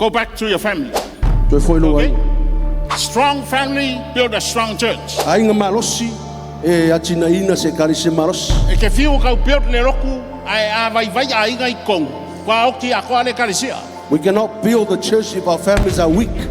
Go back to your family. Toe fo'i i lou Okay? Aiga. Strong family build a strong church. Aiga malosi e atinaeina se ekalesia malosi. E te fiu e tau build le lotu ae a vaivai aiga i totonu, ua oti atoa le ekalesia. We cannot build the church if our families are weak.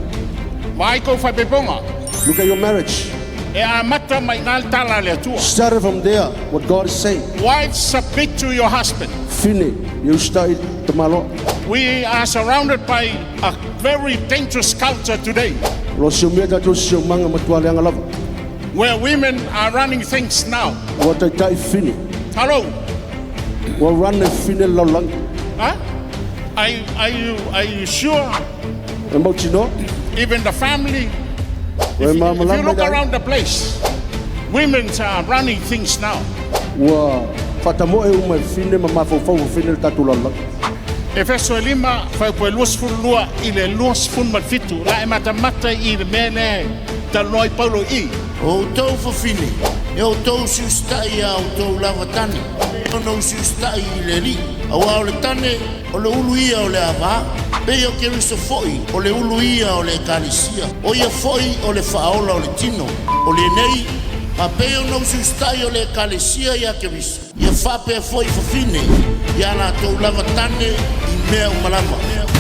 Vaai tou faaipoipoga. Look at your marriage. E amata mai i ina le tala a le Atua. Started from there, what God is saying. Wives, submit to your husband. Fine, ia usitai i tamaloa. We are surrounded by a very dangerous culture today. O lo o siomia tatou i se siosiomaga matua leaga lava. Where women are running things now. Ua taitai fine. Hello. Ua run e fine le lalolagi. Huh? Are, are, you, are you sure? E mautinoa. Even the family. If you look around the place, women are running things now. Ua faatamoe uma e fine ma mafaufau fafine le tatou lalolagi. Efeso e lima, fuaiupu e 22 i le 27, la e matamata i le mea lea e talanoa ai Paulo i i. O outou fafine, ia outou usiusitai iā outou lava tane, e pei ona usiusitai i le Alii. Auā o le tane, o le ulu ia o le avā, pei o Keriso foi, o le ulu ia o le Ekalesia, o ia foi o le Faaola o le tino. O lenei, a pei ona usiusitai o le Ekalesia iā Keriso, ia faapea foi fafine iā latou lava tane i mea uma lava.